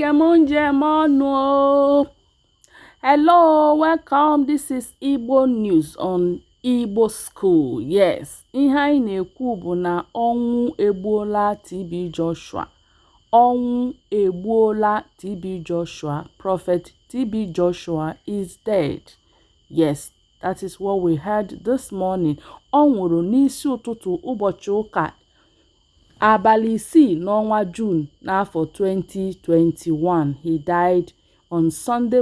Chineke m ji eme ọnụ o. Hello, welcome. This is Igbo News on Igbo School. Yes, ihe anyị na-ekwu bụ na ọnwụ egbuola TB Joshua. Ọnwụ egbuola TB Joshua. Prophet TB Joshua is dead. Yes, that is what we heard this morning. Ọ nwụrụ n'isi ụtụtụ ụbọchị ụka abalị 6 n'ọnwa June n'afọ 2021. He died on Sunday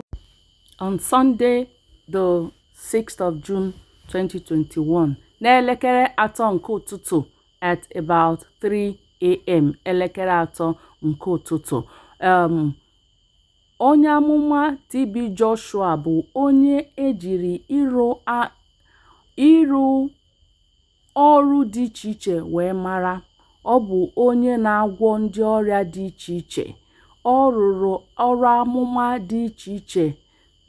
the 6th of June 2021 n'elekere 3 nke ụtụtụ, at about 3 a.m., elekere 3 nke ụtụtụ. Onye amụma TB Joshua bụ onye ejiri ịrụ ọrụ dị iche iche wee mara. Ọ bụ onye na-agwọ ndị ọrịa dị iche iche. Ọ rụrụ ọrụ amụma dị iche iche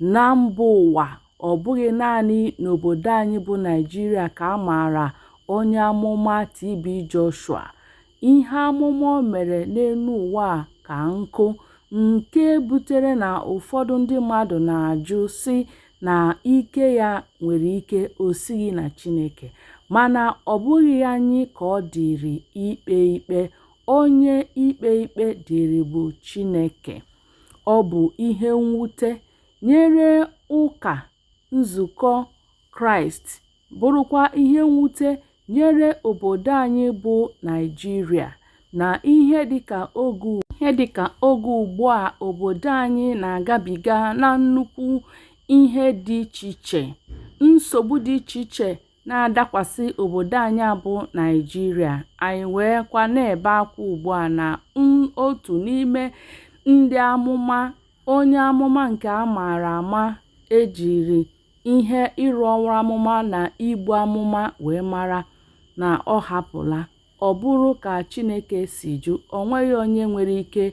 na mba ụwa. Ọ bụghị naanị n'obodo anyị bụ Naịjirịa ka a maara onye amụma TB Joshua. Ihe amụma o mere n'elu ụwa a ka nkụ, nke butere na ụfọdụ ndị mmadụ na-ajụ sị na ike ya nwere ike o sighi na Chineke. Mana ọ bụghị anyị ka ọ dịrị ikpe ikpe. Onye ikpe ikpe dịrị bụ Chineke. Ọ bụ ihe mwute nyere ụka nzukọ Kraịst, bụrụkwa ihe mwute nyere obodo anyị bụ Naịjirịa na ihe dịka oge ugbu a obodo anyị na-agabiga na nnukwu ihe dị iche iche, nsogbu dị iche iche na-adakwasị obodo anyị bụ Naịjirịa. Anyị wee kwa na-ebe akwa ugbu a na otu n'ime ndị amụma, onye amụma nke a maara ama ejiri ihe ịrụ ọrụ amụma na ibu amụma wee mara, na ọ hapụla. Ọ bụrụ ka Chineke si jụ, o nweghị onye nwere ike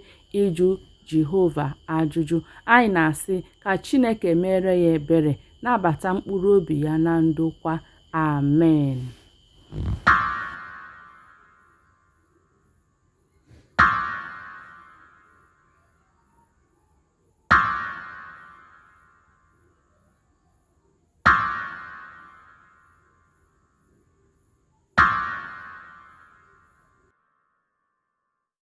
ịjụ Jehova ajụjụ. Anyị na-asị ka Chineke mere ya ebere, nabata mkpụrụ obi ya na ndokwa. Amen.